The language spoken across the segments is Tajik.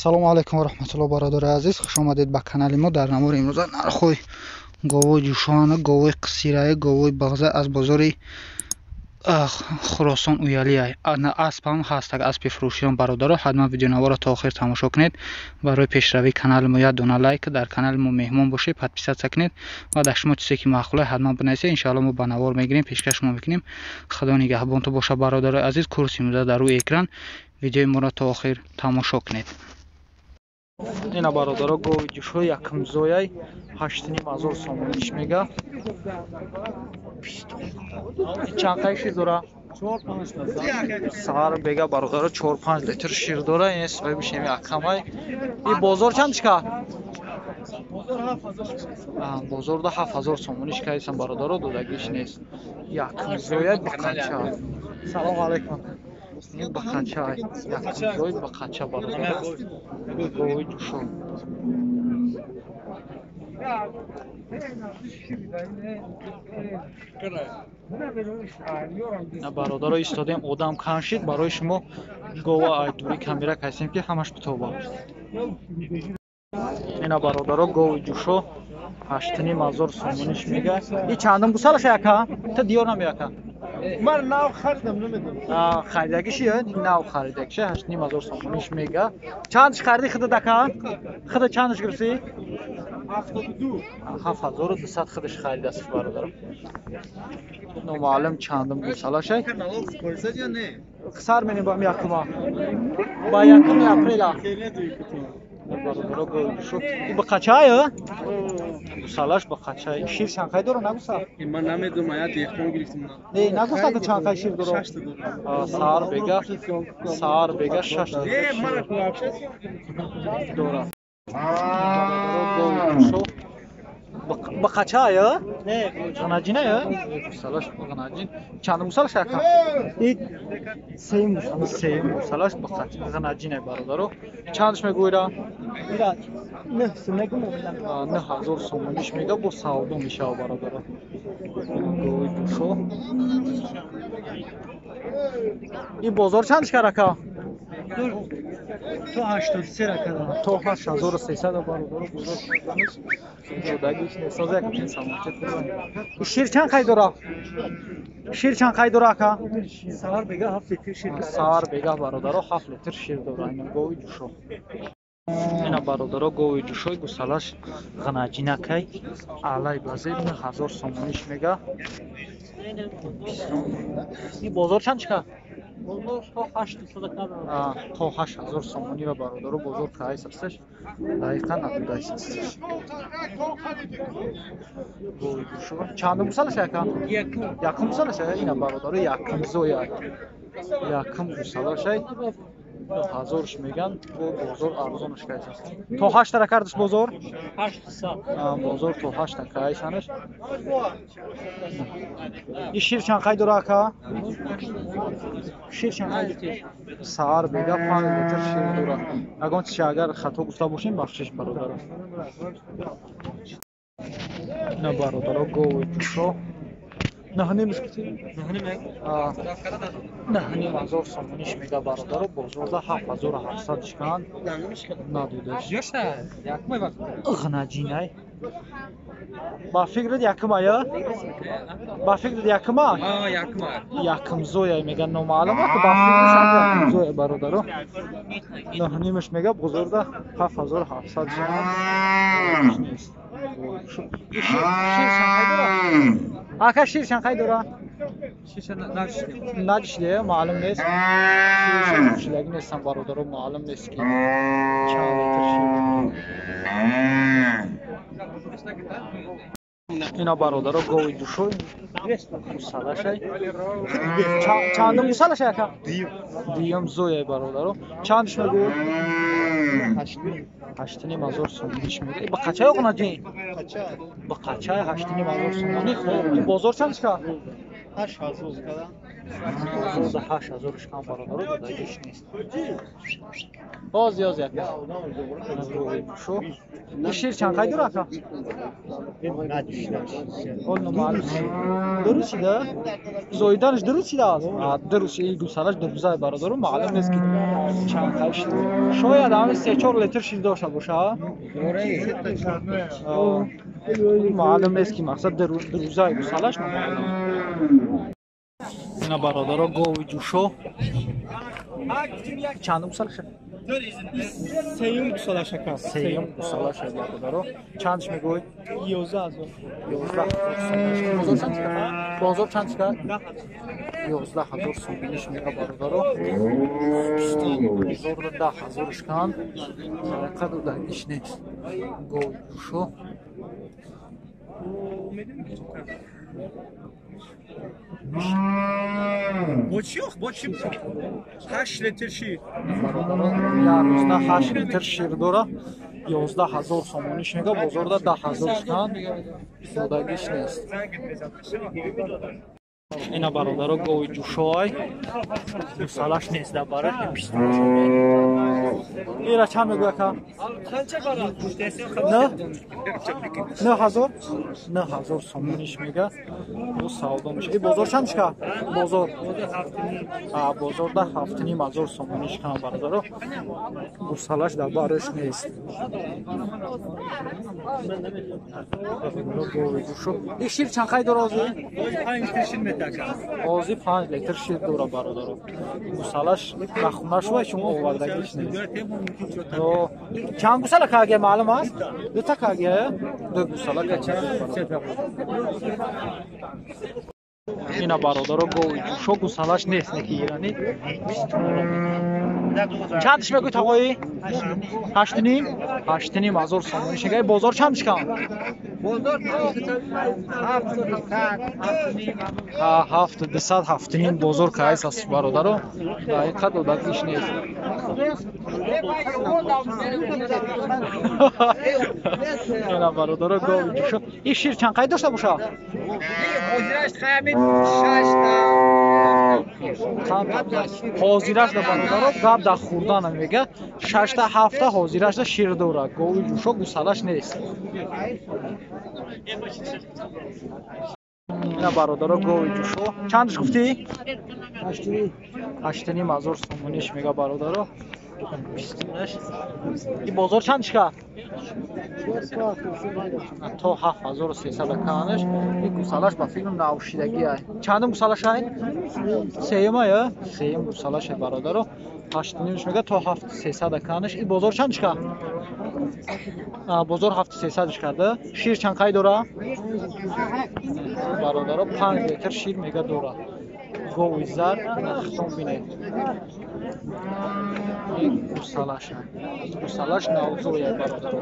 Салому алайкум ва раҳматуллоҳ, бародари азиз, хуш омадед ба канали мо. Дар навори имрӯза нархҳои говои ҷӯшону говои қисираи, говои бағза аз бозори Хуросон уялия. Асп ҳам ҳаст, аспи фурӯшиён. Бародаро, ҳатман видеонаворро то охир тамошо кунед. Барои пешравии канали мо як дона лайк, дар канали мо меҳмон бошед, подписаться кунед ва дар шумо чизе ки маъқуле, ҳатман бинависед. Иншоалло, мо ба навор мегирем, пешкаш шумо мекунем. Худо нигаҳбонтон боша, бародарои азиз. Курси имрӯза дар рӯи экран, видеои моро то охир тамошо кунед. Ина, бародаро, гови ҷӯшои якумзояй, 8500 сомониш мега. Чанд қай шир дора? Саҳар бега, бародаро, 4-5 литр шир дора. Ин соҳибиш еми акамай. И бозор чанд шика? Бозорда 7000 сомониш кайсан, бародаро, додагиш нест. Якумзояй, бақача. Салому алайкум. Ин бақача, якумзои бақача, бародаро, гови ҷӯшо. Бародаро, истодем, одам кам шид, барои шумо гова ай дури камера касем, ки ҳамаш битоба. Ина, бародаро, гови ҷӯшо, 8500 сомониш мега. И чандум гусалаша, яка? Та диёр намеяка? Ман нав харидам, намедонам. Харидагиши, нав харидагиши, 8500 сомониш мега. Чандш хариди худат, ака? Худа чандш гирифтӣ? 7200 худаш харидааст, бародарам. Номаълум чандум гусалашай. Сар менем ба якума, ба 1 апрела, бародаро. Гови ин бақачая, гусалаш бақачай. Шир чанд қай дора, нагуса? Ман намедонам, я деҳқон гирифтам. Не, нагуфта, ки чанд қай шир дора. Саҳар бега, саҳар бега 6 дора. Бақачая, ғанаҷиная, гусалаш ғанаҷин. Чандум гусалаш, ака? Сеюм, сеюм гусалаш, ғанаҷине, бародаро. Чандаш мегӯира? 9000 сомониш мега, бо савдо мешава, бародаро. Гови ҷӯшо. Ин бозор чандаш кар, ака? То 83 рака. То 8300, бародаро, бозор карданаш ҷудагиш несоза. Як самочет. Шир чанд қай дора? Шир чанд қай дора, ака? Саҳар бега 7 литр шир. Саҳар бега, бародаро, 7 литр шир дора. Ина гови ҷӯшо. Ина, бародаро, гови ҷӯшои гусалаш ғанаҷинакай, алай базеб, 9000 сомониш мега. Ин бозор чанд чика? То 8000 сомонӣ ва, бародаро, бозор кайс асташ, дақиқа надудайс асташ. Чандум гусалаш, ака? Якум гусалаш. Ина, бародаро, якум зоя, якум гусалашай, ҳазорш меган, бо бозор арзонаш кайс аст. То ҳаштара кардаш бозор, бозор то ҳашта кайсанаш. И шир чанд қай дора, ака? Шир чанд қай? Саҳар бега 5 литр шир дора. Ягон чизе агар хато гуфта бошем, бахшиш, бародаро. На, бародаро, гови ҷӯшо, 9500 сомониш мега, бародаро, бозорда 7700 шикан, надудаш. Ғнаҷинай. Ба фикрат якумая? Ба фикрат якума? Якумзоя мега, номаълум, ба фикраш якумзоя, бародаро. Наҳнимаш мега, бозорда 7700 шикан нест. Ака, шир чанд қай дора? Наҷишле, маълум нест. Шидаги нестам, бародаро, маълум нест, ки чанд литр шир. Ина, бародаро, гови ҷӯшои гусалашай. Чандум гусалашай, ака? Дуюм зояй, бародаро. Чандш мегӯ? 8500 сомониш мега. Бақачай, оғнаҷин? Бақачай, 8500 сомонӣ. Ин бозор чанд шика? Бозорда 8000 шкан бародаро додагиш нест. Боз ёз як. Шу. Шир чанд қай дора ака? Ол номаълум. Дуруст шида? Зоиданаш дуруст шидааст? Дуруст, ин гусалаш дурузай бародаро, маълум нест ки чанд қай шир. Шояд ҳамин 3-4 литр шир дошта боша. Маълум нест ки мақсад дурузай гусалаш номаълум. Ина бародаро гови ҷӯшо. Чанд гусалаша? Сеюм гусалаша ка. Сеюм гусалаша бародаро. Чандш мегӯй? 11000. 11000. Бозор чанд шикар? Бозор чанд шикар? 11000 сомониш мега бародаро. Бозорда 10000 шикан. Ҳақиқат додагиш нест. Гови ҷӯшо. Бо чӣ ох? Бо чӣ? 8 литр шир. Бародаро, як рӯзда 8 литр шир дора. 11000 сомониш мега, бозорда 10000 шикан. Додагиш нест. Ина бародаро гови ҷӯшой. Гусалаш нест дар бараш Ира чанд мегӯй ака? 9000? 9000 сомониш мега. Бо савдо меша. И бозор чанд шика? Бозор. Бозорда 7500 сомониш кам бародаро. Гусалаш дар бараш нест. И шир чанд қай дора озӣ? 5 литр шир метака. Озӣ 5 литр шир дора бародаро. Гусалаш ба хона шува шумо овардагиш нест. Чанд гусала кагия маълум аст? Дута кагия? Ду гусала кагия. Ина бародаро гови ҷӯшо гусалаш нест неки ирани. Чандш мегӯй тағоӣ? 8.5? 8.5 ҳазор сомониш мега. Бозор чанд шикан? Бозор 7,200 7.5 бозор кайс аст бародаро. Ҳақиқат додагиш нест. Ина бародаро гови ҷӯшо. Ин шир чанд қай дошта боша? Ҳозираш да бародаро гап дар хӯрдана мега. 6-та 7-та ҳозираш да шир дора. Гови ҷӯшо гусалаш нест. Ина бародаро гови ҷӯшо. Чандаш гуфтӣ? 8.5 ҳазор сомониш мега бародаро. И бозор чанд шикар? То 7300 канаш. И гусалаш ба филм навшидагӣ ай. Чандум гусалаш ай? Сеюм ай, сеюм гусалаш ай бародаро. 8.5 мега то 7300 канаш. И бозор чанд шикар? Бозор 7300 шикарда. Шир чанд қай дора? Бародаро 5 литр шир мега дора. Гови зар хитон бинед. Гусалаш. Гусалаш навзоя бародаро.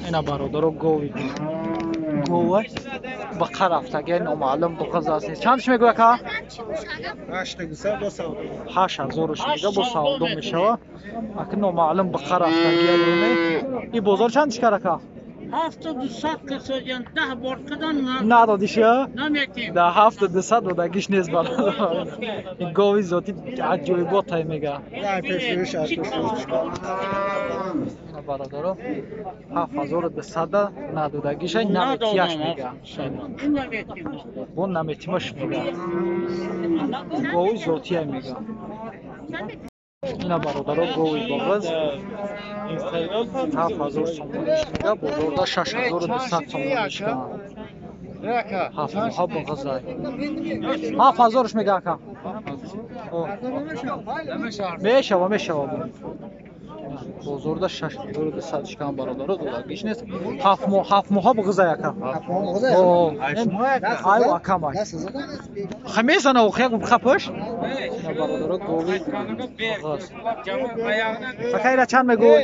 Ина бародаро гови. Гова ба қарафтаги номаълум буғаз аст. Чандш мегӯй ака? 8000 мега бо савдо мешава. Ака номаълум ба қарафтаги неме. И бозор чанд шикар ака? 7200 касоҷан 10 бор қадан надодиша? Наметим. Да 7200 додагиш нест бародар. Ин гови зоти аҷоибот тай мега. Бародаро 7200 надодагиша наметияш мега. Бо наметимаш мега. Гови зотия мега. Ина бародаро гови боғаз 7000 сомониш мега, бозорда 6200 сомониш мега. 7 боғазай. 7000 мега ака. Мешава, мешава. Бозорда 6200 шикан бародаро додагиш нест. 7 моҳ, 7 моҳа боғазай ака. Ай акамай. Хамезана охия хапаш? Бародаро гови боғаз. Ака ира чанд мегӯй?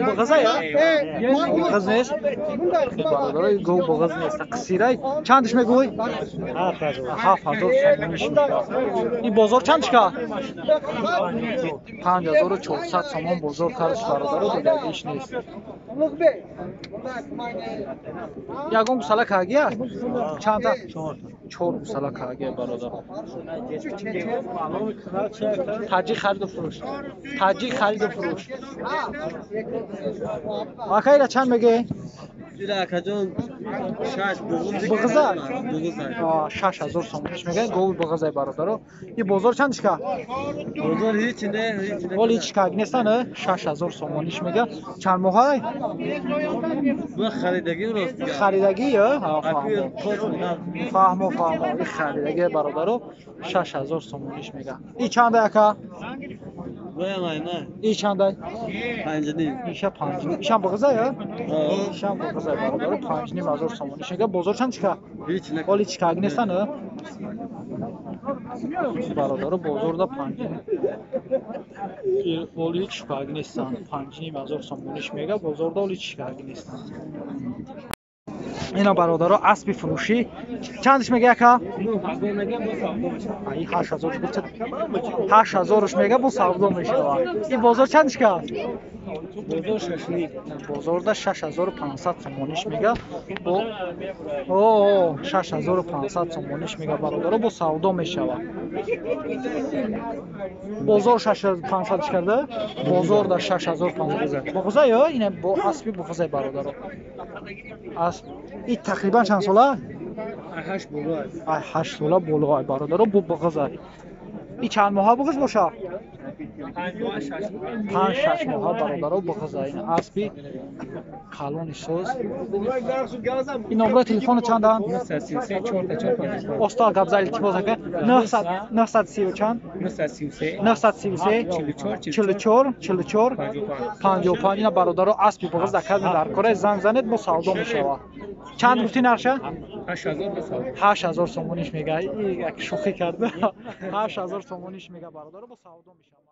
Боғазай? Боғаз нест? Бародаро гов боғаз нест. Қисирай чандш мегӯй? 7000 сомониш мега. Ин бозор чанд шика? 5400 сомон бозор кардаш бародаро додагиш нест. Ягон гусала кагия? Чанда? Чор гусала кагия бародар. Таҷик хариду фурӯш. Таҷик хариду фурӯш. Ака ира чанд мегӣ? Буғза? 6000 сомониш мегӯяд. Гови буғзай бародаро. И бозор чанд шика? Бозор ҳеч не, ҳеч не. Оли ҳеч каг нестан, 6000 сомониш мегӯяд. Чанд моҳай? Бу харидагӣ рост. Харидагӣ, фаҳмо, фаҳмо. И харидагӣ бародаро 6000 сомониш мегӯяд. И чанда ака? И чанда? 5.5. Иша 5.5. Ишам буғзай, ишам буғзай бародаро 5.5 ҳазор сомониш мегӯяд. Бозор чанд чика? Оли чӣ каг нестан, бародаро бозорда панҷ оли чӣ каг нестанд. 5.5 ҳазор сомониш мегӯяд. Бозорда оли чӣ каг нестанд. Ина бародаро аспи фурӯшӣ чандиш мега ака? 8000 8000-ш мега, бо савдо мешавад. Ин бозор чандиш ка? Бозорда 6500 сомониш мега. О, 6500 сомониш мега бародаро, бо савдо мешавад. Бозор 6500 карда? Бозорда 6500. Буғза ё ина бо аспи буғзай бародаро. Асп и тақрибан чанд сола? 8 боло. Ай 8 сола боло ай бародаро, бу буғзай. И чанд моҳа буғз боша? 5-6 моҳа бародаро буғзай. Ин аспи калони соз. Ин номраи телефоно чанданд? Оста гап зад, илтимос ака. 930 чанд? 933 44 44 55. Ина бародаро аспи буғз дар дар кора занг занед, бо савдо мешавад. Чанд гуфтӣ нарша? 8000 сомониш мега. Як шӯхӣ карда. 8000 сомониш мега бародаро, бо савдо мешавад.